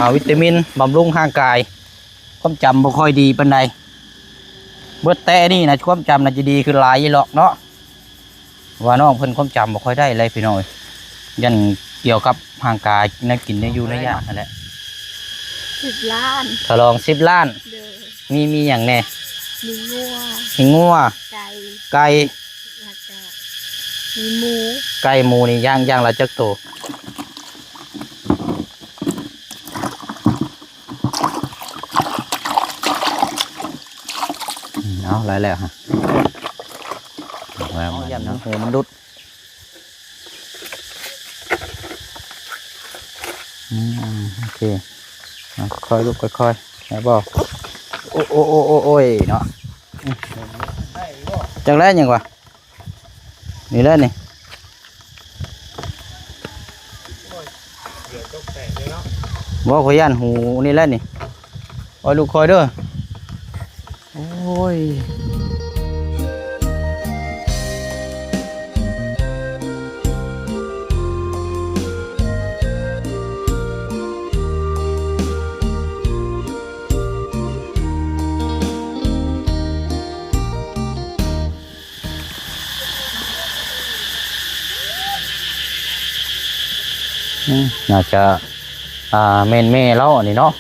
ຫາວິຕາມິນບຳລຸງຮ່າງກາຍ. ຄວາມຈຳບໍ່ຄ່ອຍດີປານໃດ. ເບິດແຕ່ນີ້ນະ ຄວາມຈຳໜ້າຈະດີຂຶ້ນຫຼາຍຢູ່ດອກເນາະ. ວ່ານ້ອງເພິ່ນຄວາມຈຳບໍ່ຄ່ອຍໄດ້ເລີຍພີ່ນ້ອງເອີຍ. ຢ້ານກ່ຽວກັບຮ່າງກາຍ ແນວກິນແນວຢູ່ແນວຢາກຫັ້ນແຫຼະ. ສິບລ້ານ ສະຫຼອງສິບລ້ານ. ໂດຍ. ມີ ມີຫຍັງແດ່? ມີງົວ ມີງົວ ໄກ່ ໄກ່ ແລ້ວກະມີໝູ. ໄກ່ໝູນີ້ຢ່າງ ຢ່າງລະຈັກໂຕ? ອືມ ເອົາ ຫຼາຍແລ້ວຮະ ເອົາ ຢ້ານຫູມັນຫຼຸດ. ອືມ ໂອເຄ ເອົາ ຄ່ອຍລູກ ຄ່ອຍໆ ໄດ້ບໍ່? ໂອ້ ໂອ້ ໂອ້ ໂອ້ຍ ເນາະ. ອືມ ຈັກແລ້ວຫຍັງວະ? ນີ້ແຫຼະນີ້. ບໍ່ ຂ້ອຍຢ້ານຫູນີ້ແຫຼະນີ້. ຄ່ອຍລູກ ຄ່ອຍເດີ. ໂອ້ຍ. ອືມ ໜ້າຈະ ອ່າ ແມ່ນແມ່ລາວອັນນີ້ເນາະ.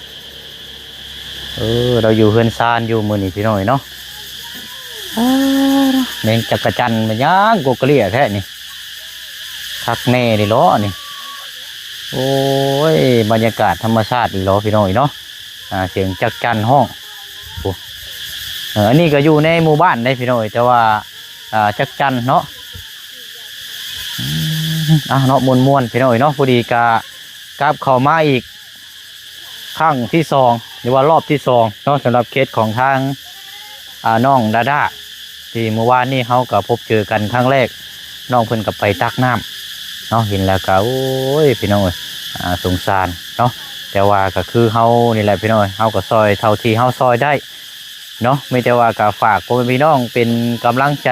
ເອີ ລາວຢູ່ເຮືອນຊານຢູ່ມື້ນີ້ພີ່ນ້ອງເອີຍເນາະ. ອາ ແມ່ນຈັກກະຈັນແມ່ນຫຍັງ ກົກກະເລ່ຍແທ້ນີ້. ຄັກແນ່ເດເນາະນີ້. ໂອ້ຍ ບັນຍາກາດທຳມະຊາດອີ່ຫຼໍພີ່ນ້ອງເອີຍເນາະ. ອ່າ ສຽງຈັກຈັ່ນຮ້ອງ. ໂອ້ ເອີ ອັນນີ້ກໍຢູ່ໃນໝູ່ບ້ານເດ້ພີ່ນ້ອງເອີຍ ແຕ່ວ່າ ອ່າ ຈັກຈັ່ນເນາະ. ອືມ ເອົາເນາະ ມ່ວນໆ ພີ່ນ້ອງເອີຍເນາະ. ພໍດີກະກັບເຂົ້າມາອີກຄັ້ງທີສອງ ຫຼືວ່າລອບທີສອງເນາະ ສຳລັບເຄສຂອງທາງ ອ່າ ນ້ອງດາດາ ທີ່ມື້ວານນີ້ເຮົາກໍພົບເຈີກັນຄັ້ງແລກ. ນ້ອງເພິ່ນກໍໄປຕັກນ້ຳເນາະ ເຫັນແລ້ວກໍ ໂອ້ຍ ພີ່ນ້ອງເອີຍ ອ່າ ສົງສານເນາະ. ແຕ່ວ່າກໍຄືເຮົານີ້ແຫຼະພີ່ນ້ອງເອີຍ ເຮົາກໍຊ່ອຍເທົ່າທີ່ເຮົາຊ່ອຍໄດ້ເນາະ. ມີແຕ່ວ່າກໍຝາກພໍ່ແມ່ພີ່ນ້ອງເປັນກຳລັງໃຈ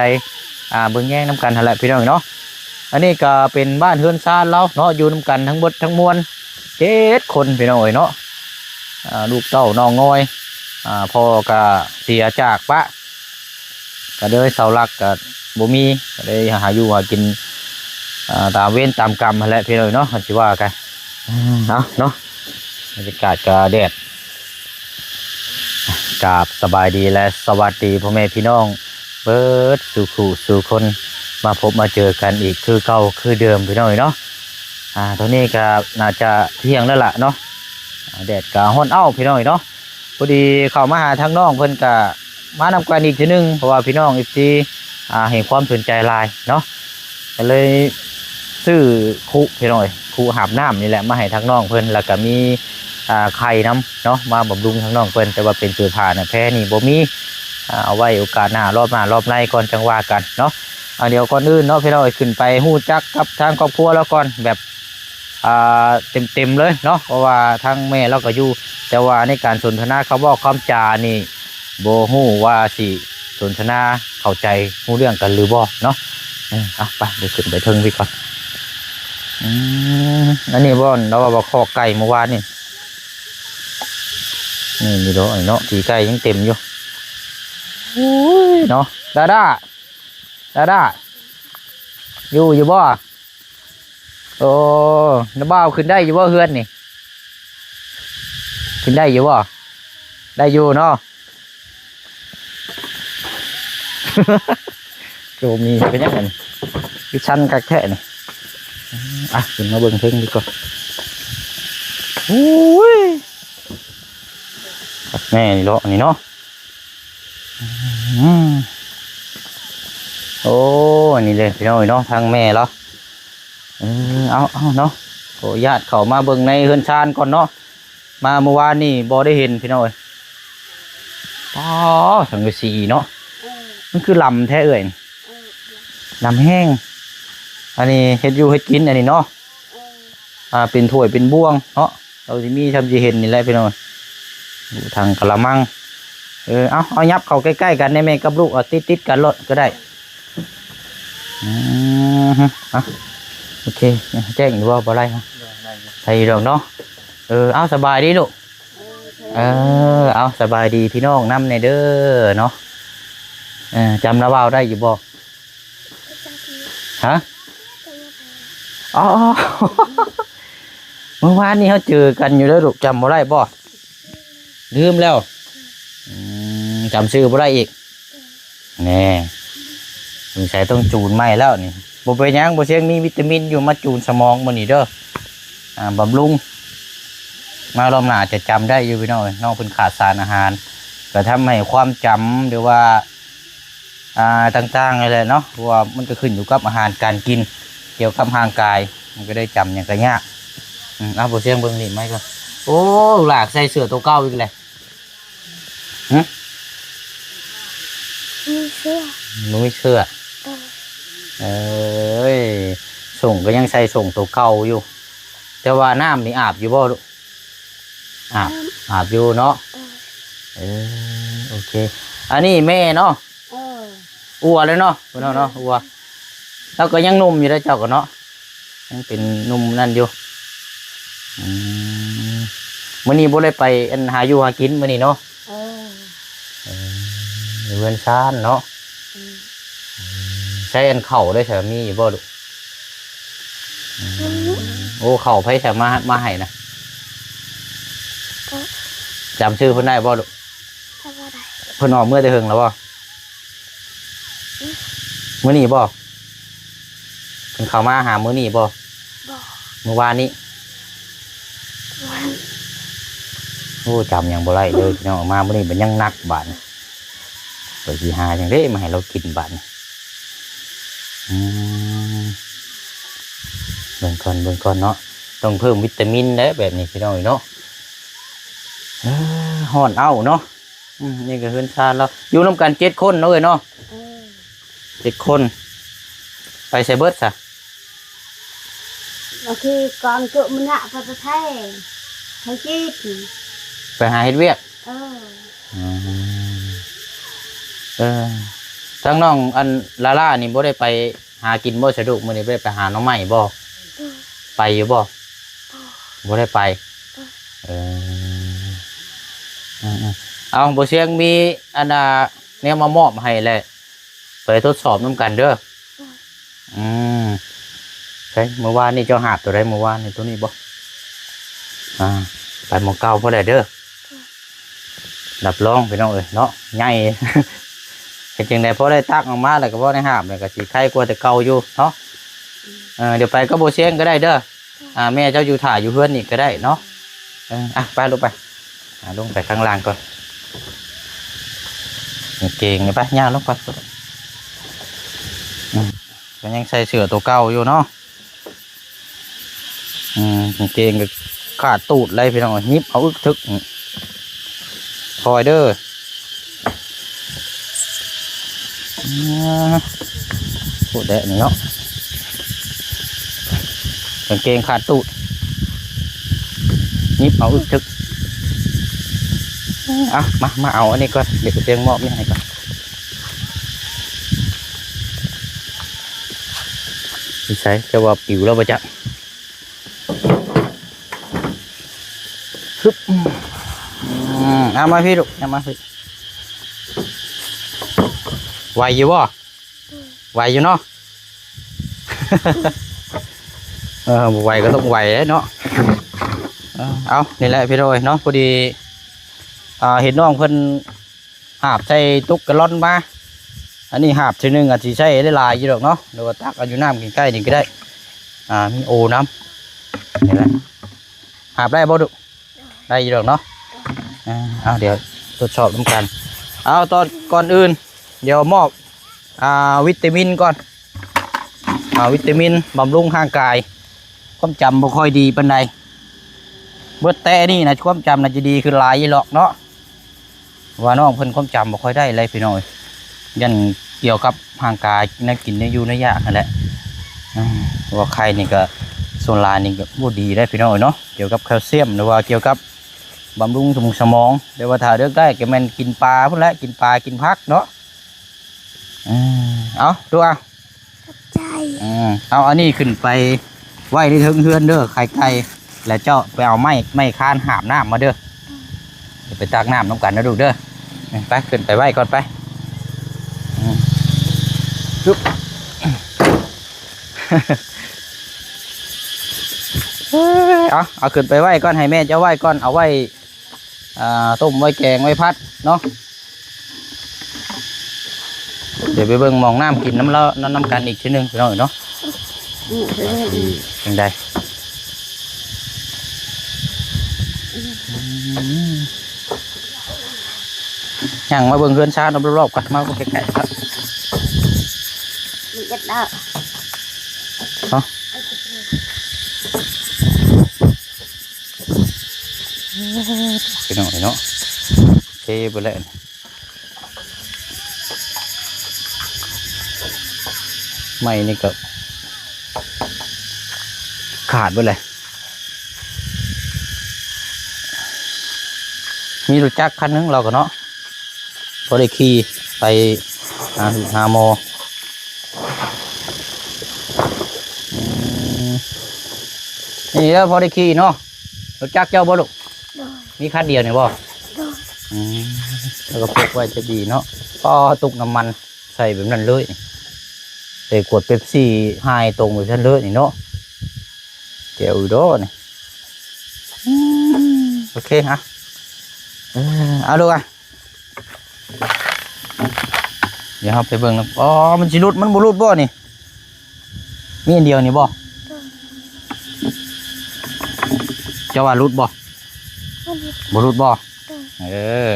ອ່າ ເບິ່ງແຍງນຳກັນຫັ້ນແຫຼະພີ່ນ້ອງເນາະ. ອັນນີ້ກໍເປັນບ້ານເຮືອນຊານລາວເນາະ ຢູ່ນຳກັນທັງເບິດທັງມວນເຈັດຄົນພີ່ນ້ອງເອີຍເນາະ. ອ່າ ລູກເຕົ້ານ້ອງງອຍ ອ່າ ພໍ່ກໍເສຍຈາກປະ ກໍເລີຍເສົາຫຼັກກໍບໍ່ມີ ກໍເລີຍຫາຢູ່ຫາກິນ ອ່າ ຕາມເວນຕາມກຳຫັ້ນແຫຼະພີ່ນ້ອງເນາະ ຄັນຊິວ່າກັນ. ອືມ ເອົາເນາະ ບັນຍາກາດກໍແດດ. ກາບສະບາຍດີ ແລະ ສະຫວັດດີພໍ່ແມ່ພີ່ນ້ອງເບິດສູ່ຜູ້ສູ່ຄົນ ມາພົບມາເຈີກັນອີກຄືເກົ່າຄືເດີມພີ່ນ້ອງເອີຍເນາະ. ອ່າ ຕອນນີ້ກໍໜ້າຈະທ່ຽງແລ້ວລະເນາະ ອ່າ ແດດກໍຮ້ອນເອົ້າພີ່ນ້ອງເອີຍເນາະ. ພໍດີເຂົ້າມາຫາທາງນ້ອງເພິ່ນກະມານຳກັນອີກເທື່ອໜຶ່ງ ເພາະວ່າພີ່ນ້ອງເອັຟຊີ ອ່າ ໃຫ້ຄວາມສົນໃຈຫຼາຍເນາະ ກໍເລີຍຊື້ຄຸພີ່ນ້ອງເອີຍ ຄຸຫາບນ້ຳນີ້ແຫຼະມາໃຫ້ທາງນ້ອງເພິ່ນ ແລ້ວກະມີ ອ່າ ໄຂ່ນຳເນາະ ມາບຳລຸງທາງນ້ອງເພິ່ນ. ແຕ່ວ່າເປັນເສື້ອຜ້ານະແພນີ້ບໍ່ມີ ອ່າ ເອົາໄວ້ໂອກາດໜ້າ ລອບໜ້າລອບໃນກ່ອນ ຈັ່ງວ່າກັນເນາະ. ອ່າ ດຽວກ່ອນອື່ນເນາະ ພີ່ນ້ອງເອີຍ ຂຶ້ນໄປຮູ້ຈັກກັບທາງຄອບຄົວລາວກ່ອນ ແບບ ອ່າ ເຕັມໆເລີຍເນາະ ເພາະວ່າທາງແມ່ລາວກໍຢູ່ ແຕ່ວ່າໃນການສົນທະນາຄຳເວົ້າຄຳຈານີ້ ບໍ່ຮູ້ວ່າຊິສົນທະນາເຂົ້າໃຈຮູ້ເລື່ອງກັນຫຼືບໍ່ເນາະ. ເອີ ເອົາ ໄປ ດຽວຂຶ້ນໄປເທິງພີ້ກ່ອນ. ອືມ ອັນນີ້ບໍ່ ລາວວ່າບໍ່ຄອກໄກ່ມື້ວານນີ້ ນີ້ ນີ້ດອກ ນີ້ເນາະ ຂີ້ໄກ່ຍັງເຕັມຢູ່. ໂອ້ຍ ເນາະ ດາດາ ດາດາ ຢູ່ ຢູ່ບໍ່? ໂອ້ ນ້າບ່າວຂຶ້ນໄດ້ຢູ່ບໍ່ເຮືອນນີ້? ຂຶ້ນໄດ້ຢູ່ບໍ່? ໄດ້ຢູ່ເນາະ. ໂຈມີເປັນຫຍັງຫັ້ນ ຄືຊັນຄັກແທ້ນີ້. ອ່ະ ຂຶ້ນມາເບິ່ງເທິງດີກວ່າ. ໂອ້ຍ ຄັກແນ່ນີ້ເນາະ ອັນນີ້ເນາະ. ອືມ ໂອ້ ອັນນີ້ເລີຍພີ່ນ້ອງເອີຍເນາະ ທາງແມ່ລາວ. ເອີ ເອົາ ເອົາເນາະ ຂໍອະນຸຍາດເຂົ້າມາເບິ່ງໃນເຮືອນຊານກ່ອນເນາະ. ມາມື້ວານນີ້ບໍ່ໄດ້ເຫັນພີ່ນ້ອງເອີຍ. ອໍ ສັງກະສີເນາະ. ເອີ ມັນຄືລຳແທ້ເອື້ອຍ. ເອີ ລຳແຮງ. ອັນນີ້ເຮັດຢູ່ເຮັດກິນອັນນີ້ເນາະ. ເອີ ອ່າ ເປັນຖ້ວຍເປັນບ່ວງເນາະ. ເຮົາຊິມີຊ່ຳຊິເຫັນນີ້ແຫຼະພີ່ນ້ອງ ຢູ່ຖັງກະລະມັງ. ເອີ ເອົາ ເອົາ ຫຍັບເຂົ້າໃກ້ໆກັນໄດ້ແມ່ກັບລູກ ເອົາຕິດໆກັນໂລດກໍໄດ້. ອືມ ອ່ະ ໂອເຄ ແຈ້ງຢູ່ບໍ່? ບໍ່ໄດ້ເນາະ. ໄດ້ຢູ່ດອກເນາະ. ເອີ ເອົາ ສະບາຍດີລູກ. ເອີ ເອົາ ສະບາຍດີພີ່ນ້ອງນຳແດ່ເດີເນາະ. ເອີ ຈຳລາວເວົ້າໄດ້ຢູ່ບໍ່? ຮະ? ອໍ ມື້ວານນີ້ເຮົາເຈີກັນຢູ່ເດີລູກ ຈຳບໍ່ໄດ້ບໍ່? ລືມແລ້ວ. ອືມ ຈຳຊື່ບໍ່ໄດ້ອີກ. ແນ່ ສົງໄສຕ້ອງຈູນໃໝ່ແລ້ວນີ້. ບໍ່ເປັນຫຍັງ ບໍ່ຊຽງມີວິຕາມິນຢູ່ ມາຈູນສະໝອງມື້ນີ້ເດີ. ອ່າ ບຳລຸງ ມາລອບໜ້າຈະຈຳໄດ້ຢູ່ພີ່ນ້ອງເອີຍ. ນ້ອງເພິ່ນຂາດສານອາຫານ ກໍທຳໃຫ້ຄວາມຈຳ ຫຼືວ່າ ອ່າ ຕ່າງໆນັ້ນແຫຼະເນາະ ເພາະວ່າມັນກໍຂຶ້ນຢູ່ກັບອາຫານການກິນ ກ່ຽວກັບຮ່າງກາຍ ມັນກໍໄດ້ຈຳຫຍັງກໍຍາກ. ອືມ ເອົາ ບໍ່ຊຽງເບິ່ງນີ້ໃໝ່ກ່ອນ. ໂອ້ ຫຼາກໃສ່ເສື້ອໂຕເກົ່າອີກແລ້ວ. ຫຶ? ມີເສື້ອ ບໍ່ມີເສື້ອ. ເອີ ເອີຍ ສົ້ງກໍຍັງໃສ່ສົ້ງໂຕເກົ່າຢູ່. ແຕ່ວ່ານ້ຳນີ້ອາບຢູ່ບໍ່ລູກ? ອາບ ອາບຢູ່ເນາະ. ເອີ ເອີ ໂອເຄ ອັນນີ້ແມ່ເນາະ. ເອີ ອົວເລີຍເນາະ ພີ່ນ້ອງເນາະ ອົວ. ລາວກໍຍັງໜຸ່ມຢູ່ເດ້ເຈົ້າກໍເນາະ ຍັງເປັນໜຸ່ມນັ້ນຢູ່. ອືມ ມື້ນີ້ບໍ່ໄດ້ໄປ ອັນ ຫາຢູ່ຫາກິນມື້ນີ້ເນາະ. ເອີ ເອີ ຢູ່ເຮືອນຊານເນາະ. ອືມ ໃຊ້ອັນເຂົ້າໄດ້ຊະ ມີຢູ່ບໍ່ລູກ? ອືມ ໂອ້ ເຂົ້າໃຜຊະມາ ມາໃຫ້ນະ? ຈຳຊື່ເພິ່ນໄດ້ບໍ່ລູກ? ຈຳບໍ່ໄດ້. ເພິ່ນອອກເມືອແຕ່ເຫິງແລ້ວບໍ່? ມື້ນີ້ບໍ່? ເພິ່ນເຂົ້າມາຫາມື້ນີ້ບໍ່? ບໍ່. ມື້ວານນີ້? ວານ. ໂອ້ ຈຳຫຍັງບໍ່ໄດ້ເລີຍພີ່ນ້ອງ. ມາມື້ນີ້ບັດຍັງໜັກບາດນີ້ ຂ້ອຍຊິຫາຫຍັງເດ້ມາໃຫ້ລາວກິນບາດນີ້. ອືມ ເບິ່ງກ່ອນ ເບິ່ງກ່ອນເນາະ. ຕ້ອງເພີ່ມວິຕາມິນແຫຼະແບບນີ້ພີ່ນ້ອງເອີຍເນາະ. ເອີ ຮ້ອນເອົ້າເນາະ. ອືມ ນີ້ກໍເຮືອນຊານລາວ ຢູ່ນຳກັນເຈັດຄົນເນາະເອີຍເນາະ. ເອີ ເຈັດຄົນ ໄປໃສເບິດຊະ? ບາງທີກ່ອນເກີດມະນະໄປປະເທດ ໄທຈີນ ໄປຫາເຮັດວຽກ. ເອີ ອືມ ເອີ ທາງນ້ອງອັນລາລານີ້ບໍ່ໄດ້ໄປຫາກິນບໍ່ສະດຸກ? ມື້ນີ້ບໍ່ໄດ້ໄປຫາໜໍ່ໄມ້ບໍ່? ເອີ ໄປຢູ່ບໍ່? ບໍ່ໄດ້ໄປ. ເອີ ເອີ ເອີ ເອົາ ບໍ່ຊຽງມີອັນນ່າ ແນວມາມອບໃຫ້ແຫຼະ ໄປທົດສອບນຳກັນເດີ. ອືມ ໃສ ມື້ວານນີ້ເຈົ້າຫາບໂຕໃດ? ມື້ວານນີ້ໂຕນີ້ບໍ່? ອ່າ ໄປໝ່ອງເກົ່າພຸ້ນແຫຼະເດີ. ຮັບຮອງພີ່ນ້ອງເອີຍເນາະ ໃຫຍ່ ເຮັດຈັ່ງໃດພໍໄດ້ຕັກອອກມາ ແລ້ວກໍພໍໄດ້ຫາບ ແລ້ວກໍຊິໄຄກວ່າແຕ່ເກົ່າຢູ່ເນາະ. ເອີ ດຽວໄປກັບບໍ່ຊຽງກໍໄດ້ເດີ. ອ່າ ແມ່ເຈົ້າຢູ່ຖ້າຢູ່ເຮືອນນີ້ກໍໄດ້ເນາະ. ເອີ ອ່ະ ໄປລູກໄປ ອ່າ ລົງໄປຂ້າງລ່າງກ່ອນ. ກາງເກງນີ້ໄປ ຍ່າງລົງກ່ອນ. ອືມ ກໍຍັງໃສ່ເສື້ອໂຕເກົ່າຢູ່ເນາະ. ອືມ ກາງເກງກໍຂາດຕູດເລີຍພີ່ນ້ອງ ຫຍິບເອົາອຶກທຶກ. ອືມ ຄ່ອຍເດີ. ອືມ ໂອ້ ແດດນີ້ເນາະ ກາງເກງຂາດຕູດ ຫຍິບເອົາອຶກທຶກ. ເອົາ ມາ ມາເອົາອັນນີ້ກ່ອນ ດຽວຊິມອບນີ້ໃຫ້ກ່ອນ. ຢູ່ໃສ ຈະວ່າປິວແລ້ວບໍ່ຈັກ. ຮຶບ ອືມ ເອົາມາພີ້ລູກ ເອົາມາພີ້. ໄຫວຢູ່ບໍ່? ໄຫວຢູ່ເນາະ. ເອີ ບໍ່ໄຫວກໍຕ້ອງໄຫວແຫຼະເນາະ. ເອີ ເອົາ ນີ້ແຫຼະພີ່ນ້ອງເອີຍເນາະ ພໍດີ ອ່າ ເຫັນນ້ອງເພິ່ນ ຫາບໃສ່ຕຸກກາລອນມາ. ອັນນີ້ຫາບເທື່ອໜຶ່ງອາດຊິໃຊ້ໄດ້ຫຼາຍຢູ່ດອກເນາະ ຫຼືວ່າຕັກເອົາຢູ່ນ້ຳໃກ້ໆນີ້ກໍໄດ້. ອ່າ ມີໂອນຳ ນີ້ແຫຼະ. ຫາບໄດ້ບໍ່ດຸ? ໄດ້ຢູ່ດອກເນາະ. ອ່າ ເອົາ ດຽວທົດສອບນຳກັນ. ເອົາ ຕອນ ກ່ອນອື່ນ ດຽວມອບ ອ່າ ວິຕາມິນກ່ອນ. ອ່າ ວິຕາມິນບຳລຸງຮ່າງກາຍ. ຄວາມຈຳບໍ່ຄ່ອຍດີປານໃດ. ເບິດແຕ່ນີ້ນະ ຄວາມຈຳໜ້າຈະດີຂຶ້ນຫຼາຍຢູ່ດອກເນາະ. ວ່ານ້ອງເພິ່ນຄວາມຈຳບໍ່ຄ່ອຍໄດ້ເລີຍພີ່ນ້ອງເອີຍ ຢ້ານກ່ຽວກັບຮ່າງກາຍ ແນວກິນແນວຢູ່ແນວຢາກຫັ້ນແຫຼະ. ອືມ ວ່າໄຂ່ນີ້ກໍສ່ວນຫຼາຍນີ້ກໍບໍ່ດີເດ້ພີ່ນ້ອງເອີຍເນາະ ກ່ຽວກັບແຄວຊຽມ ຫຼືວ່າກ່ຽວກັບບຳລຸງສະໝອງສະໝອງ. ແຕ່ວ່າຖ້າເລືອກໄດ້ກໍແມ່ນກິນປາພຸ້ນແຫຼະ ກິນປາກິນຜັກເນາະ. ເອີ ເອົາ ດູເອົາ ຂອບໃຈ. ເອີ ເອົາອັນນີ້ຂຶ້ນໄປໄວ້ໃນເທິງເຮືອນເດີ ໄຂ່ໄກ່. ແລ້ວເຈົ້າໄປເອົາໄມ້ ໄມ້ຄານຫາບນ້ຳມາເດີ. ໄປຕັກນ້ຳນຳກັນນະລູກເດີ. ໄປ ຂຶ້ນໄປໄຫວ້ກ່ອນໄປ. ອືມ ຊຶບ ເອົາ ເອົາຂຶ້ນໄປໄຫວ້ກ່ອນ ໃຫ້ແມ່ເຈົ້າໄຫວ້ກ່ອນ ເອົາໄວ້ ອ່າ ຕົ້ມໄວ້ແກງໄວ້ຜັດເນາະ. ດຽວໄປເບິ່ງໝ່ອງນ້ຳກິນນຳລາວ ນຳ ນຳກັນອີກເທື່ອໜຶ່ງພີ່ນ້ອງເອີຍເນາະ. ອືມ ວ່າຊິຈັ່ງໃດ. ອືມ ຍ່າງມາເບິ່ງເຮືອນຊານລອບໆກ່ອນ ມາເບິ່ງໃກ້ໆ ເນາະ. ມັນເອັດແລ້ວ ເນາະ. ພີ່ນ້ອງເອີຍເນາະ ເທເບິດແລ້ວ ໄມ້ນີ້ກໍຂາດເບິດເລີຍ. ມີລົດຈັກຄັນໜຶ່ງລາວກໍເນາະ ພໍໄດ້ຂີ່ໄປຫາ ຫາໝໍ. ອືມ ນີ້ເດີ ພໍໄດ້ຂີ່ເນາະ. ລົດຈັກເຈົ້າບໍ່ລູກ? ໂດຍ. ມີຄັນດຽວນີ້ບໍ່? ໂດຍ. ອືມ ແລ້ວກໍພົກໄວ້ຈະດີເນາະ. ພໍຕຸກນ້ຳມັນໃສ່ແບບນັ້ນເລີຍ ໄດ້ຂວດເປັບຊີຫາຍຕົງແບບນັ້ນເລີຍນີ້ເນາະ. ແຈວອີ່ດໍນີ້. ອືມ ໂອເຄ ອະ ເອີ ເອົາລູກອະ. ດຽວເຮົາໄປເບິ່ງນຳ. ອໍ ມັນຊິຫຼຸດ ມັນບໍ່ຫຼຸດບໍ່ນີ້? ມີອັນດຽວນີ້ບໍ່? ເຈົ້າວ່າຫຼຸດບໍ່? ບໍ່ຫຼຸດ. ບໍ່ຫຼຸດບໍ່? ເອີ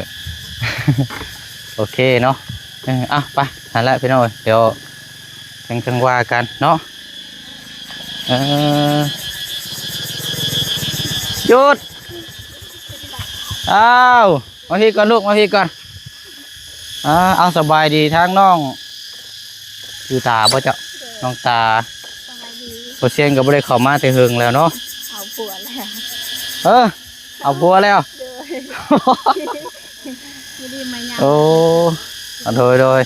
ໂອເຄເນາະ. ເອີ ເອົາ ໄປ ຫັ້ນແຫຼະພີ່ນ້ອງເອີຍ ດຽວຈັ່ງ ຈັ່ງວ່າກັນເນາະ. ເອີ ຢຸດ ອ້າວ ມາພີ້ກ່ອນລູກ ມາພີ້ກ່ອນ. ອ່າ ເອົາ ສະບາຍດີທາງນ້ອງ ຊື່ຕາບໍ່ເຈົ້າ? ໂດຍ. ນ້ອງຕາ ສະບາຍດີ. ບໍ່ຊຽງກໍບໍ່ໄດ້ເຂົ້າມາແຕ່ເຫິງແລ້ວເນາະ. ເອົາຜົວແລ້ວ. ເອີ ເອົາຜົວແລ້ວ. ໂດຍ. ຢູ່ດີມາຍາມ. ໂອ້ ໂດຍ ໂດຍ.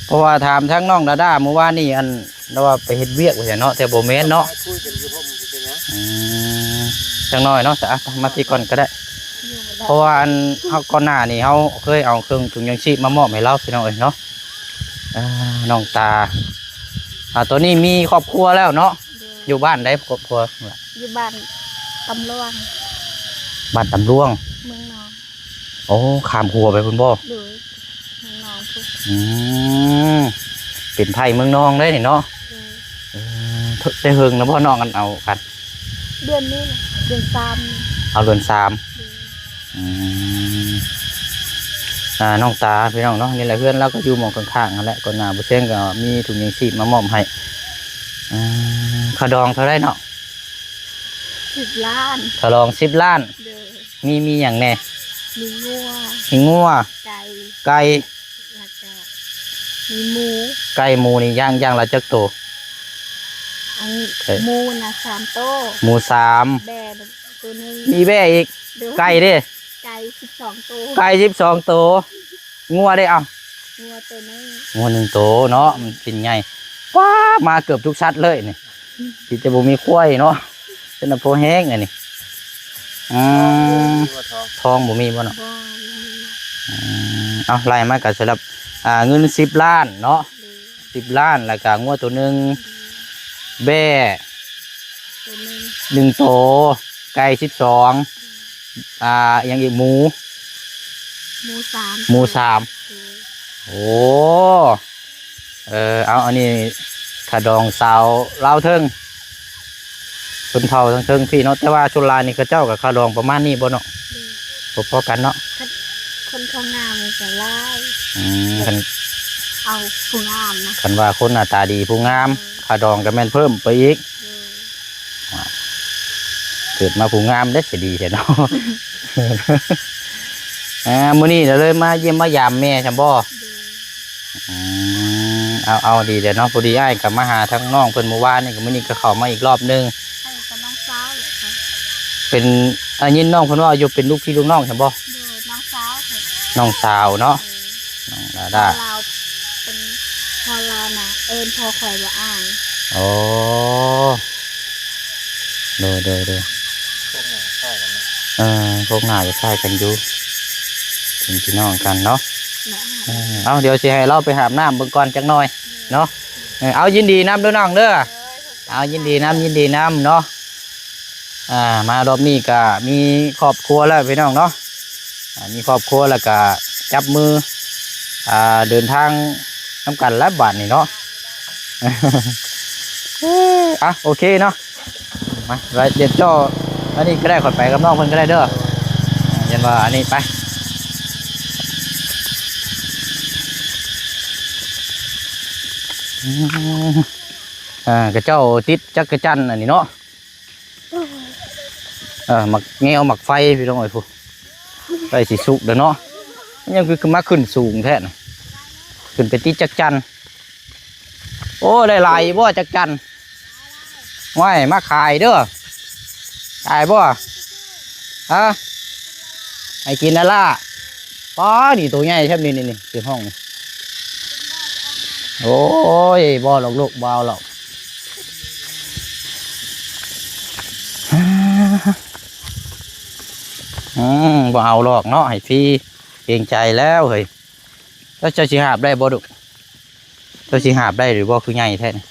ເພາະວ່າຖາມທາງນ້ອງດາດາມື້ວານນີ້ ອັນ ລາວວ່າໄປເຮັດວຽກວ່າຊັ້ນເນາະ ແຕ່ບໍ່ແມ່ນເນາະ. ໄປຄຸຍກັນຢູ່ຮົ່ມ ຊິເປັນຫຍັງ? ອືມ ຈັກໜ້ອຍເນາະ ສະ ອະ ມາພີ້ກ່ອນກໍໄດ້. ຢູ່ບໍ່ໄດ້. ເພາະວ່າອັນ ເຮົາ ກ່ອນໜ້ານີ້ເຮົາເຄີຍເອົາເຄື່ອງຖົງຍັງຊີບມາມອບໃຫ້ລາວ ພີ່ນ້ອງເອີຍເນາະ. ອ່າ ນ້ອງຕາ ອ່າ ຕອນນີ້ມີຄອບຄົວແລ້ວເນາະ. ໂດຍ. ຢູ່ບ້ານໃດຄອບຄົວ? ຢູ່ບ້ານຕຳຫຼວງ. ບ້ານຕຳຫຼວງ ເມືອງນອງ. ໂອ້ ຂ້າມຂົວໄປພຸ້ນບໍ່? ໂດຍ ເມືອງນອງພຸ້ນ. ອືມ ເປັນໄພເມືອງນອງເດ້ນີ້ເນາະ. ໂດຍ. ເອີ ແຕ່ເຫິງແລ້ວບໍ່ນ້ອງ ອັນເອົາກັນ? ເດືອນນີ້ ເດືອນສາມ. ເອົາເດືອນສາມ. ໂດຍ. ອືມ ອ່າ ນ້ອງຕາ ພີ່ນ້ອງເນາະ ນີ້ແຫຼະ ເຮືອນລາວກໍຢູ່ໝ່ອງຂ້າງໆຫັ້ນແຫຼະ. ກ່ອນໜ້າບໍ່ແຊງກໍມີຖົງຍັງຊີບມາມອບໃຫ້. ອ່າ ຄ່າດອງເທົ່າໃດເນາະ? ສິບລ້ານ. ຄ່າດອງສິບລ້ານ. ໂດຍ. ມີ ມີຫຍັງແດ່? ມີງົວ. ມີງົວ ໄກ່ ໄກ່ ແລ້ວກະມີໝູ. ໄກ່ ໝູນີ້ຢ່າງ ຢ່າງລະຈັກໂຕ? ອັນ ເອີ ໝູນະສາມໂຕ. ໝູສາມ. ແບ້ໂຕໜຶ່ງ. ມີແບ້ອີກ. ໂດຍ. ໄກ່ເດ້? ໄກ່ສິບສອງໂຕ. ໄກ່ສິບສອງໂຕ. ງົວເດ້? ເອົ້າ ງົວໂຕໜຶ່ງ. ງົວໜຶ່ງໂຕເນາະ ມັນກິນໃຫຍ່. ວ້າ ມາເກືອບທຸກສັດເລີຍນີ້. ມີແຕ່ບໍ່ມີຄວາຍເນາະ ເປັນນະໂພແຮງອັນນີ້. ອືມ ທອງບໍ່ມີບໍ່ເນາະ? ບໍ່ ບໍ່ມີ. ອືມ ເອົາ ໄລ່ມາກໍສຳລັບ ອ່າ ເງິນສິບລ້ານເນາະ. ໂດຍ. ສິບລ້ານ ແລ້ວກໍງົວໂຕໜຶ່ງ. ໂດຍ. ແບ້ໂຕໜຶ່ງ ໜຶ່ງໂຕ. ໄກ່ສິບສອງ. ອ່າ ຫຍັງອີກ? ໝູ ໝູສາມ. ໝູສາມ. ໂດຍ. ໂອ້ ເອີ ເອົາ ອັນນີ້ຄ່າດອງຊາວລາວເທິງ ຊົນເຜົ່າທາງເທິງພີ້ເນາະ. ແຕ່ວ່າສ່ວນຫຼາຍນີ້ເຂົາເຈົ້າກໍຄ່າດອງປະມານນີ້ບໍ່ເນາະ? ໂດຍ. ພໍໆກັນເນາະ. ຄັນຄົນເຂົາງາມກໍຫຼາຍ. ອືມ ຄັນ ເອົາຜູ້ງາມນະ. ຄັນວ່າຄົນໜ້າຕາດີຜູ້ງາມ. ເອີ. ຄ່າດອງກໍແມ່ນເພີ່ມໄປອີກ. ໂດຍ. ເກີດມາຜູ້ງາມເດ້ ຊິດີແທ້ເນາະ. ອ່າ ມື້ນີ້ລະເລີຍມາຢ້ຽມມາຢາມແມ່ຊັ້ນບໍ່? ໂດຍ. ອືມ ເອົາ ເອົາ ດີແລ້ວເນາະ. ພໍດີອ້າຍກໍມາຫາທາງນ້ອງເພິ່ນມື້ວານນີ້ ກໍມື້ນີ້ກໍເຂົ້າມາອີກລອບໜຶ່ງ. ເອີ ກໍນ້ອງສາວແຫຼະ. ເປັນ ໄດ້ຍິນນ້ອງເພິ່ນເວົ້າຢູ່ ເປັນລູກພີ່ລູກນ້ອງຊັ້ນບໍ່? ໂດຍ ນ້ອງສາວ. ນ້ອງສາວເນາະ. ເອີ. ນ້ອງດາດາ ພໍ່ລາວເປັນ ພໍ່ລາວນະ ເອີ້ນພໍ່ຂ້ອຍວ່າອ້າຍ. ໂອ້ ໂດຍ ໂດຍ ໂດຍ. ເອີ ພວກໜ້າຈະຄ້າຍກັນຢູ່ ເປັນພີ່ນ້ອງກັນເນາະ. ເອີ ເອົາ ດຽວຊິໃຫ້ລາວໄປຫາບນ້ຳເບິ່ງກ່ອນຈັກໜ່ອຍເນາະ. ເອີ ເອົາ ຍິນດີນຳເດີນ້ອງເດີ. ເອົາ ຍິນດີນຳ ຍິນດີນຳເນາະ. ອ່າ ມາຮອບນີ້ກະມີຄອບຄົວແລ້ວພີ່ນ້ອງເນາະ. ອ່າ ມີຄອບຄົວແລ້ວກະຈັບມື ອ່າ ເດີນທາງນຳກັນແລ້ວບາດນີ້ເນາະ. ອ່ະ ໂອເຄເນາະ. ມາ ໄວ້ ດຽວເຈົ້າ ອັນນີ້ກໍໄດ້ ຂ້ອຍໄປກັບນ້ອງເພິ່ນກໍໄດ້ເດີ. ອ່າ ຢ້ານວ່າອັນນີ້ໄປ ອືມ ອ່າ ຂະເຈົ້າຕິດຈັກກະຈັນອັນນີ້ເນາະ. ໂດຍ ເອີ ໝາກແງວໝາກໄຟພີ່ນ້ອງເອີຍ ພຸ້ນ ໃກ້ຊິສຸກແລ້ວເນາະ. ມັນຍັງຄືມາຂຶ້ນສູງແທ້ນະ ຂຶ້ນໄປຕິດຈັກຈັນ. ໂອ້ ໄດ້ຫຼາຍບໍ່ຈັກຈັ່ນ? ໂອ້ຍ ມາຂາຍເດີ. ຂາຍບໍ່? ຮະ? ໃຫ້ກິນລະລາ. ປ້າ ນີ້ໂຕໃຫຍ່ແທ້ນີ້ ນີ້ ນີ້ ຢູ່ຫ້ອງນີ້. ໂອ້ຍ ບໍ່ດອກລູກ ບໍ່ເອົາດອກ. ອືມ ບໍ່ເອົາດອກເນາະ ໃຫ້ຟຣີ ເກງໃຈແລ້ວເຮີ້ຍ. ແລ້ວເຈົ້າຊິຫາບໄດ້ບໍ່ດຸ? ເຈົ້າຊິຫາບໄດ້ຫຼືບໍ່ ຄືໃຫຍ່ແທ້ນີ້?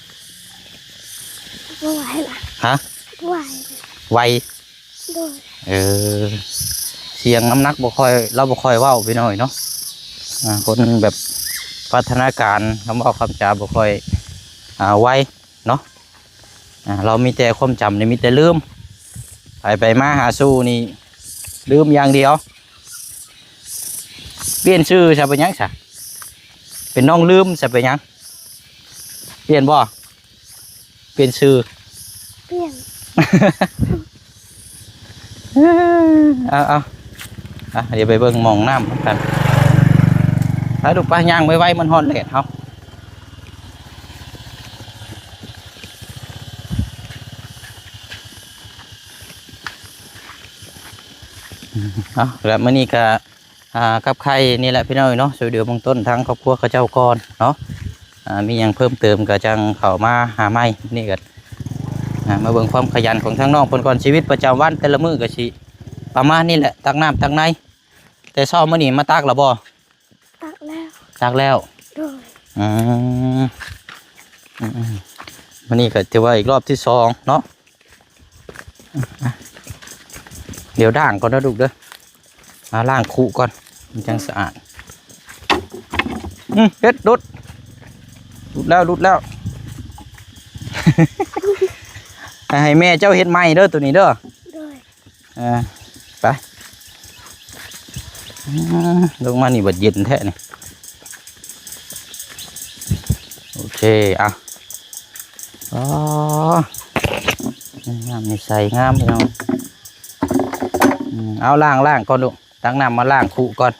ບໍ່ໄຫວລະ. ຮະ? ບໍ່ໄຫວ. ໄຫວ? ໂດຍ. ເອີ ສຽງນ້ຳໜັກບໍ່ຄ່ອຍ ລາວບໍ່ຄ່ອຍເວົ້າພີ່ນ້ອງເນາະ. ອ່າ ຄົນແບບພັດທະນາການ ຄຳເວົ້າຄຳຈາບໍ່ຄ່ອຍ ອ່າ ໄວເນາະ. ອ່າ ລາວມີແຕ່ຄວາມຈຳນີ້ ມີແຕ່ລືມ ໄປໄປມາຫາສູ່ນີ້ລືມຢ່າງດຽວ. ປ່ຽນຊື່ຊະເປັນຫຍັງຊະ? ເປັນນ້ອງລືມຊະເປັນຫຍັງ? ປ່ຽນບໍ່? ປ່ຽນຊື່? ປ່ຽນ. ເອົາ ເອົາ ອ່ະ ດຽວໄປເບິ່ງໝ່ອງນ້ຳນຳກັນ. ໄປລູກ ໄປ ຍ່າງໄວໆ ມັນຮ້ອນແດດເຮົາ. ເອົາ ແລ້ວມື້ນີ້ກະ ອ່າ ກັບໄຂ່ນີ້ແຫຼະພີ່ນ້ອງເອີຍເນາະ ຊ່ວຍເຫຼືອເບື້ອງຕົ້ນທາງຄອບຄົວເຂົາເຈົ້າກ່ອນເນາະ. ອ່າ ມີຫຍັງເພີ່ມເຕີມກໍຈັ່ງເຂົ້າມາຫາໃໝ່. ນີ້ກໍ ອ່າ ມາເບິ່ງຄວາມຂະຫຍັນຂອງທາງນ້ອງເພິ່ນກ່ອນ. ຊີວິດປະຈຳວັນແຕ່ລະມື້ກໍຊິປະມານນີ້ແຫຼະ ຕັກນ້ຳຕັກໃນ. ແຕ່ເຊົ້າມື້ນີ້ມາຕັກແລ້ວບໍ່? ຕັກແລ້ວ. ຕັກແລ້ວ? ໂດຍ. ອືມ ອືມໆ ມື້ນີ້ກໍຖືວ່າອີກລອບທີສອງເນາະ. ດຽວລ້າງກ່ອນເດີລູກເດີ. ອ່າ ລ້າງຄຸກ່ອນ ມັນຈັ່ງສະອາດ. ອືມ ເຮັດ ຫຼຸດ ຫຼຸດແລ້ວ ຫຼຸດແລ້ວ. ໃຫ້ແມ່ເຈົ້າເຮັດໃໝ່ເດີ ໂຕນີ້ເດີ. ໂດຍ. ເອີ ໄປ. ອືມ ລົງມານີ້ບັດເຢັນແທ້ນີ້. ໂອເຄ ເອົາ. ອໍ ນ້ຳນີ້ໃສງາມພີ່ນ້ອງ. ອືມ ເອົາ ລ້າງ ລ້າງກ່ອນລູກ ຕັກນ້ຳມາລ້າງຄຸກ່ອນ.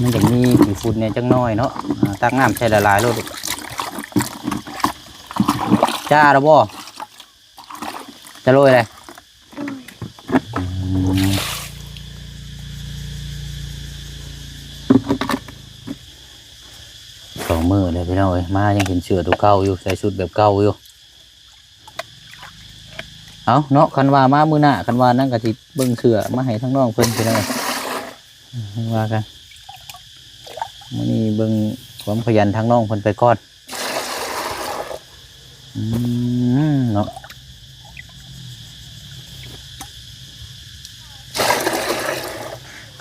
ມັນຈະມີຂີ້ຝຸ່ນແດ່ຈັກໜ້ອຍເນາະ. ອ່າ ຕັກນ້ຳໃສ່ຫຼາຍໆໂລດ. ຈ້າແລ້ວບໍ່? ຈະໂລຍເລີຍ. ອືມ ສອງມື້ແລ້ວພີ່ນ້ອງເອີຍ ມາຍັງເຫັນເສື້ອໂຕເກົ່າຢູ່ ໃສ່ຊຸດແບບເກົ່າຢູ່. ເອົາເນາະ ຄັນວ່າມາມື້ໜ້າ ຄັນວ່ານັ້ນກໍຊິເບິ່ງເສື້ອມາໃຫ້ທາງນ້ອງເພິ່ນພີ່ນ້ອງເອີຍ. ວ່າກັນ ມື້ນີ້ເບິ່ງຄວາມຂະຫຍັນທາງນ້ອງເພິ່ນໄປກ່ອນ. ອືມ ເນາະ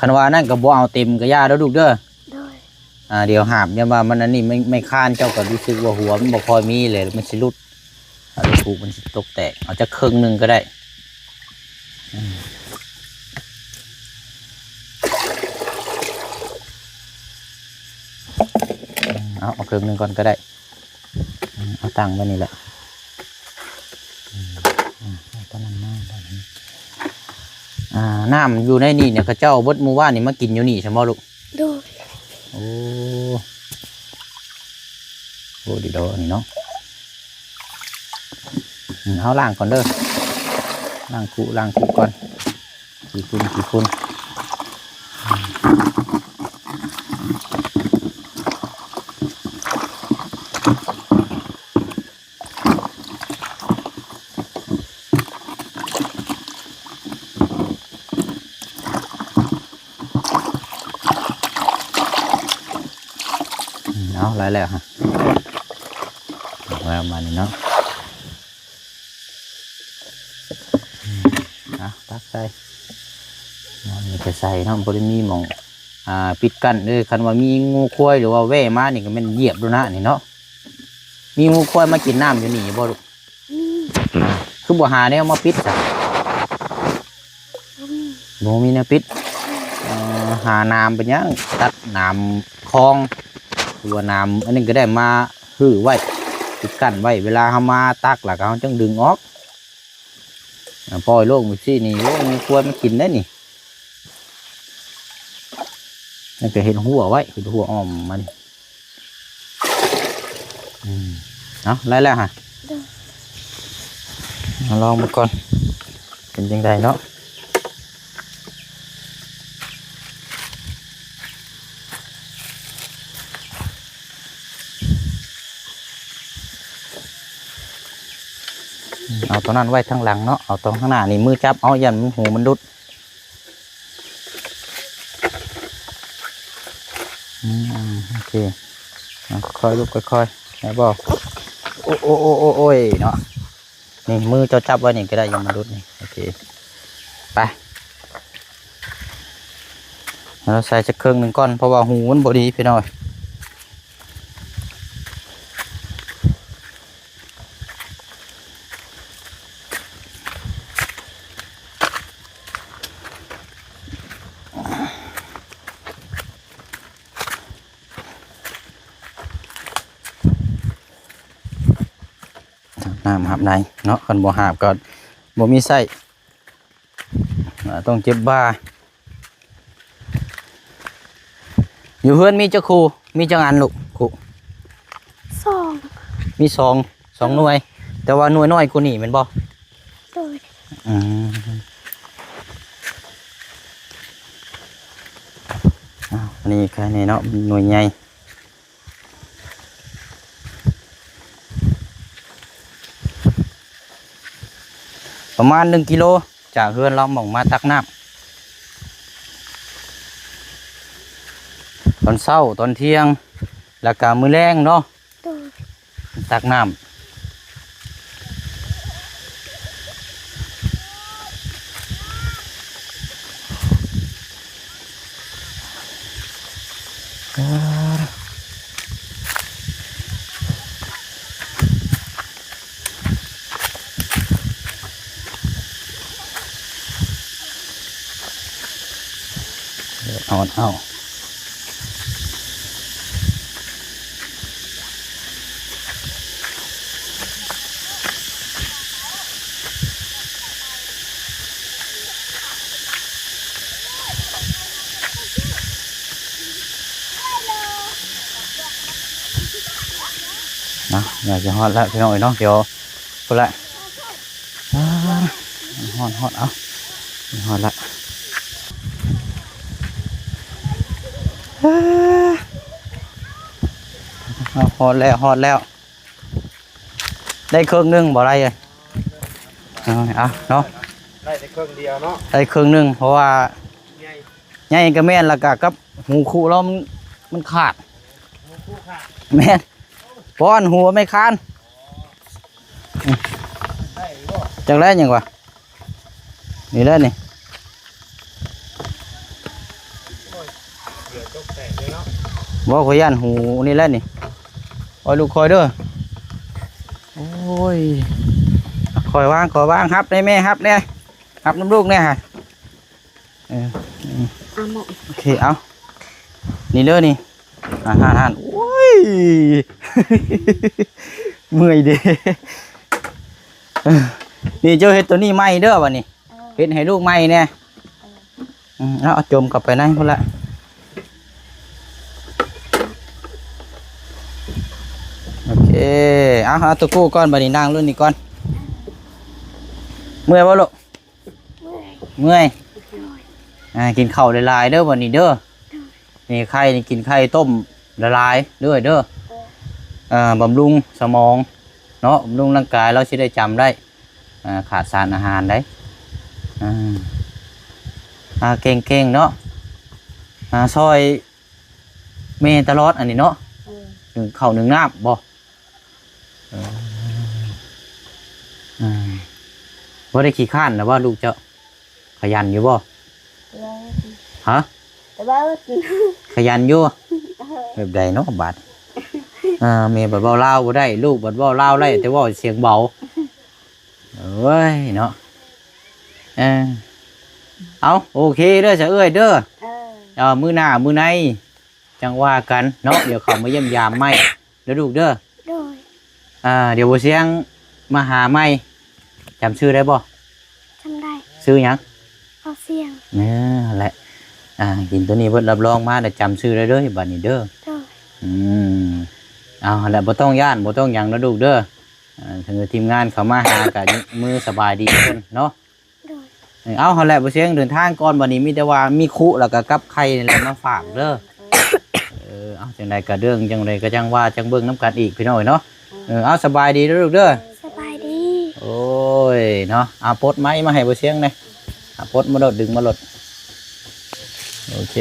ຄັນວ່ານັ້ນກໍບໍ່ເອົາເຕັມກະຢ່າເດີລູກເດີ. ໂດຍ. ອ່າ ດຽວຫາບ ຢ້ານວ່າມັນອັນນີ້ ໄມ້ ໄມ້ຄ້ານເຈົ້າກໍຮູ້ສຶກວ່າຫົວມັນບໍ່ຄ່ອຍມີເລີຍ ມັນຊິຫຼຸດ. ເອົາລູກ ມັນຊິຕົກແຕກ ເອົາຈັກເຄິ່ງໜຶ່ງກໍໄດ້. ອືມ ເອົາ ເອົາເຄິ່ງໜຶ່ງກ່ອນກໍໄດ້. ອືມ ເອົາຕັ້ງໄວ້ນີ້ແຫຼະ. ອືມ ອືມ ເອົາຕອນນັ້ນມາ ຕອນນັ້ນ ອ່າ ນ້ຳຢູ່ໃນນີ້ເນຍ ເຂົາເຈົ້າເບິດໝູ່ບ້ານນີ້ມາກິນຢູ່ນີ້ຊັ້ນບໍ່ລູກ? ໂດຍ. ໂອ້ ອ້ ດີດອກນີ້ເນາະ. ອືມ ເຮົາລ້າງກ່ອນເດີ ລ້າງຄຸ ລ້າງຄຸກ່ອນ ຂີ້ຝຸ່ນ ຂີ້ຝຸ່ນ. ເອົາ ໄດ້ແລ້ວຮະ ອອກມາປະມານນີ້ເນາະ. ເອົາ ຕັກໃສ່ ນີ້ກໍໃສ່ເນາະ ບໍ່ໄດ້ມີໝ່ອງ ອ່າ ປິດກັ້ນເດີ. ຄັນວ່າມີງົວຄວາຍ ຫຼືວ່າແວ່ມານີ້ ກໍແມ່ນຢຽບໂລດນະນີ້ເນາະ. ມີງົວຄວາຍມາກິນນ້ຳຢູ່ນີ້ຢູ່ບໍ່ລູກ? ອືມ ຄືບໍ່ຫາແນວມາປິດຊະ? ບໍ່ມີ ບໍ່ມີແນວປິດ. ເອີ ຫາໜາມເປັນຫຍັງ ຕັດໜາມຄອງ ຫຼືວ່າໜາມອັນນີ້ກໍໄດ້ ມາຮື້ໄວ້ ປິດກັ້ນໄວ້ ເວລາເຮົາມາຕັກແລ້ວກໍເຮົາຈຶ່ງດຶງອອກ. ອ່າ ປ່ອຍໂລ່ງແບບຊີ້ນີ້ ໂອ້ ມັນຄວນມັນກິນໄດ້ນີ້ ແລ້ວກໍເຮັດຮົ້ວໄວ້ ເຮັດຮົ້ວອ້ອມມັນ. ອືມ ເອົາ ໄດ້ແລ້ວຫະ ເອົາ ລອງເບິ່ງກ່ອນ ເປັນຈັ່ງໃດເນາະ. ເອົາຕົວນັ້ນໄວ້ທາງຫຼັງເນາະ ເອົາຕົວຂ້າງໜ້ານີ້ມືຈັບເອົາ ຢ້ານມັນ ຫູມັນຫຼຸດ. ອືມ ໂອເຄ ເອົາ ຄ່ອຍໆ ລູກ ຄ່ອຍໆ ໄດ້ບໍ່? ໂອ້ ໂອ້ ໂອ້ ໂອ້ຍ ເນາະ. ນີ້ ມືເຈົ້າຈັບໄວ້ນີ້ກໍໄດ້ ຢ່າມັນຫຼຸດນີ້. ໂອເຄ ໄປ ເຮົາໃສ່ຈັກເຄິ່ງໜຶ່ງກ່ອນ ເພາະວ່າຫູມັນບໍ່ດີພີ່ນ້ອງ. ຫາບນ້ຳຫາບໃນເນາະ ຄັນບໍ່ຫາບກໍບໍ່ມີໃຊ້ ອ່າ ຕ້ອງເຈັບບ່າ. ຢູ່ເຮືອນມີຈັກຄູ່? ມີຈັກອັນລູກ? ຄູ່ ສອງ ມີສອງ ສອງໜ່ວຍ ແຕ່ວ່າໜ່ວຍນ້ອຍກວ່ານີ້ແມ່ນບໍ່? ໂດຍ ອືມ ອ້າວ ອັນນີ້ໄຄແນ່ເນາະ ໜ່ວຍໃຫຍ່. ປະມານໜຶ່ງກິໂລ ຈາກເຮືອນລຳໝ່ອງມາຕັກນ້ຳ ຕອນເຊົ້າ ຕອນທ່ຽງ ແລ້ວກະມື້ແລງເນາະ ໂດຍ ຕັກນ້ຳ. ເອົາ ເອົາ ເນາະ ໃກ້ຈະຮອດແລ້ວພີ່ນ້ອງເອີຍເນາະ ດຽວພຸ້ນລະ ອາ ຮອດ ຮອດ ເອົາ ຮອດລະ ອາ ຮອດແລ້ວ ຮອດແລ້ວ. ໄດ້ເຄິ່ງໜຶ່ງບໍ່ໄດ້ເອີຍ ເອີ ເອົາເນາະ ໄດ້ແຕ່ເຄິ່ງດຽວເນາະ ໄດ້ເຄິ່ງໜຶ່ງ ເພາະວ່າໃຫຍ່ ໃຫຍ່ກໍແມ່ນ ແລ້ວກໍກັບຫູຄຸລາວມັນ ມັນຂາດ ຫູຄຸຂາດ ແມ່ນ ປ້ອນຫົວແມ່ຄານ ໄດ້ບໍ່ ຈັກແລ້ວຫຍັງວະ ນີ້ແຫຼະນີ້ ໂອ້ຍ ເຫຼືອຕົກແຕກເລີຍເນາະ ບໍ່ ຂ້ອຍຢ້ານຫູນີ້ແຫຼະນີ້ ຄ່ອຍລູກຄ່ອຍເດີ ໂອ້ຍ ຄ່ອຍວາງ ຄ່ອຍວາງ ຮັບແດ່ແມ່ ຮັບແດ່ ຮັບນຳລູກແດ່ຫະ ເອີ ອືມ ເອົາໝົດ ໂອເຄ ເອົາ ນີ້ເດີນີ້ ອ່າ ຫັ້ນໆ ໂອ້ຍ ເມື່ອຍເດ້ ເອີ ນີ້ເຈົ້າເຮັດໂຕນີ້ໃໝ່ເດີບັດນີ້ ເອີ ເຮັດໃຫ້ລູກໃໝ່ແດ່ ເອີ ອືມ ເອົາ ເອົາຈົມເຂົ້າໄປໃນພຸ້ນລະ ໂອເ ເອີ ເອົາ ເອົາໂຕກູ້ກ່ອນ ບັດນີ້ນັ່ງລຸ້ນນີ້ກ່ອນ. ເມື່ອຍບໍ່ລູກ? ເມື່ອຍ ເມື່ອຍ. ອ່າ ກິນເຂົ້າຫຼາຍໆເດີບັດນີ້ເດີ. ນີ້ໄຂ່ນີ້ ກິນໄຂ່ຕົ້ມຫຼາຍໆເດີເດີ. ເອີ ບຳລຸງສະໝອງເນາະ ບຳລຸງຮ່າງກາຍ ລາວຊິໄດ້ຈຳໄດ້. ອ່າ ຂາດສານອາຫານໄດ໋. ອ່າ ອ່າ ເກັ່ງໆເນາະ. ອ່າ ຊ່ອຍແມ່ຕະຫຼອດອັນນີ້ເນາະ. ເອີ ໜຶ້ງເຂົ້າໜຶ້ງນ້ຳບໍ່? ເອີ ອ່າ ບໍ່ໄດ້ຂີ້ຄ້ານນະວ່າລູກເຈົ້າ? ຂະຫຍັນຢູ່ບໍ່? ຕະເບີດ ຮະ? ຕະເບີດ ຂະຫຍັນຢູ່. ເອີ ແບບໃດເນາະບາດ? ເອີ ແມ່ບັດເວົ້າລາວບໍ່ໄດ້ ລູກບັດເວົ້າລາວໄດ້ ແຕ່ເວົ້າສຽງເບົາ. ໂອ້ຍເນາະ. ເອີ ເອົາ ໂອເຄເດີຊະເອື້ອຍເດີ. ເອີ ເອົາ ມື້ໜ້າມື້ໃນຈັ່ງວ່າກັນເນາະ. ດຽວເຂົ້າມາຢ້ຽມຢາມໃໝ່ເດີລູກເດີ. ໂດຍ. ອ່າ ດຽວບໍ່ສຽງມາຫາໃໝ່. ຈຳຊື່ໄດ້ບໍ່? ຈຳໄດ້. ຊື່ຫຍັງ? ເບົາສຽງ. ເອີ ຫັ້ນແຫຼະ. ອ່າ ກິນໂຕນີ້ເບິດ ຮັບຮອງມາແລ້ວຈຳຊື່ໄດ້ເລີຍບາດນີ້ເດີ. ໂດຍ. ອືມ ເອົາ ຫັ້ນແຫຼະ ບໍ່ຕ້ອງຢ້ານ ບໍ່ຕ້ອງຫຍັງເດີລູກເດີ. ອ່າ ທາງທີມງານເຂົ້າມາຫາກະຍົກມືສະບາຍດີເພິ່ນເນາະ. ໂດຍ. ເອີ ເອົາ ຫັ້ນແຫຼະ ບໍ່ສຽງເດີນທາງກ່ອນ ບັດນີ້ມີແຕ່ວ່າມີຄຸແລ້ວກໍກັບໄຂ່ນີ້ແຫຼະມາຝາກເດີ. ເອີ ເອີ ເອົາ ຈັ່ງໃດກໍເລື່ອງຈັ່ງໃດກໍຈັ່ງວ່າ ຈັ່ງເບິ່ງນຳກັນອີກພີ່ນ້ອງເອີຍເນາະ. ເອີ ເອົາ ສະບາຍດີເດີລູກເດີ. ສະບາຍດີ. ໂອ້ຍເນາະ. ເອົາ ປົດໄມ້ມາໃຫ້ບໍ່ສຽງແດ່. ເອົາ ປົດມາໂລດ ດຶງມາໂລດ. ໂອເຄ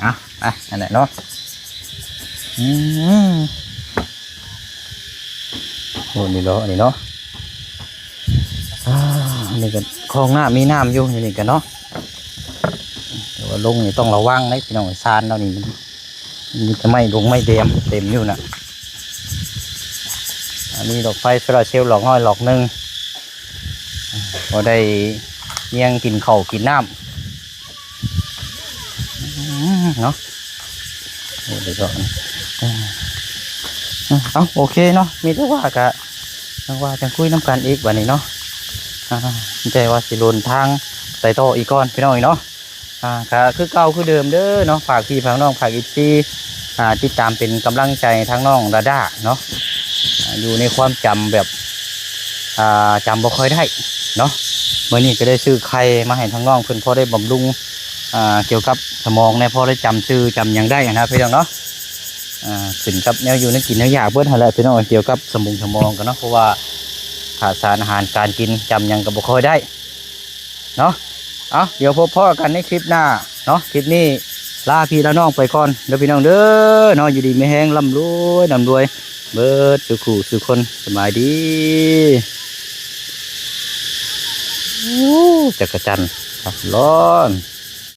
ອ່ະ ອ່ະ ອັນນັ້ນເນາະ. ອືມ ໂອ້ ນີ້ເນາະ ອັນນີ້ເນາະ. ອ່າ ອັນນີ້ກໍຄອງນ້ຳ ມີນ້ຳຢູ່ ຢູ່ນີ້ກໍເນາະ. ແຕ່ວ່າລົງນີ້ຕ້ອງລະວັງເດ້ພີ່ນ້ອງ. ຊານເຮົານີ້ມັນມີແຕ່ໄມ້ດົງໄມ້ແດມເຕັມຢູ່ນະ. ອັນນີ້ດອກໄຟໂຊລາເຊວດອກນ້ອຍດອກໜຶ່ງ ພໍໄດ້ຍ່ຽງກິນເຂົ້າກິນນ້ຳ. ອືມ ເນາະ. ໂອ້ ດຽວກ່ອນ. ເອີ ເອົາ ໂອເຄເນາະ. ມີແຕ່ວ່າກະຈັ່ງວ່າຈັ່ງຄຸຍນຳກັນອີກບາດນີ້ເນາະ. ອ່າ ມີແຕ່ວ່າຊິເດີນທາງໄປຕໍ່ອີກກ່ອນພີ່ນ້ອງເອີຍເນາະ. ອ່າ ກະຄືເກົ່າຄືເດີມເດີເນາະ. ຝາກພີ່ຝາກນ້ອງ ຝາກເອັຟຊີ ອ່າ ຕິດຕາມເປັນກຳລັງໃຈທາງນ້ອງດາດາເນາະ. ອ່າ ຢູ່ໃນຄວາມຈຳແບບ ອ່າ ຈຳບໍ່ຄ່ອຍໄດ້ເນາະ. ມື້ນີ້ກໍໄດ້ຊື້ໄຂ່ມາໃຫ້ທາງນ້ອງເພິ່ນ ພໍໄດ້ບຳລຸງ ອ່າ ກ່ຽວກັບສະໝອງແດ່ ພໍໄດ້ຈຳຊື່ຈຳຫຍັງໄດ້ຫັ້ນນະພີ່ນ້ອງເນາະ. ອ່າ ຂຶ້ນກັບແນວຢູ່ແນວກິນແນວຢາກເບິດຫັ້ນແຫຼະພີ່ນ້ອງ ກ່ຽວກັບສະໝອງສະໝອງກັນເນາະ. ເພາະວ່າຂາດສານອາຫານການກິນ ຈຳຫຍັງກໍບໍ່ຄ່ອຍໄດ້ເນາະ. ເອົາ ດຽວພົບພໍ້ກັນໃນຄລິບໜ້າເນາະ. ຄລິບນີ້ລາພີ່ລານ້ອງໄປກ່ອນເດີພີ່ນ້ອງເດີເນາະ. ຢູ່ດີມີແຮງ ລ່ຳລວຍ ລ່ຳລວຍເບິດສູ່ຄູ່ສູ່ຄົນ. ສະບາຍດີ. ໂອ້ ຈັກກະຈັນ ຮ້ອນ.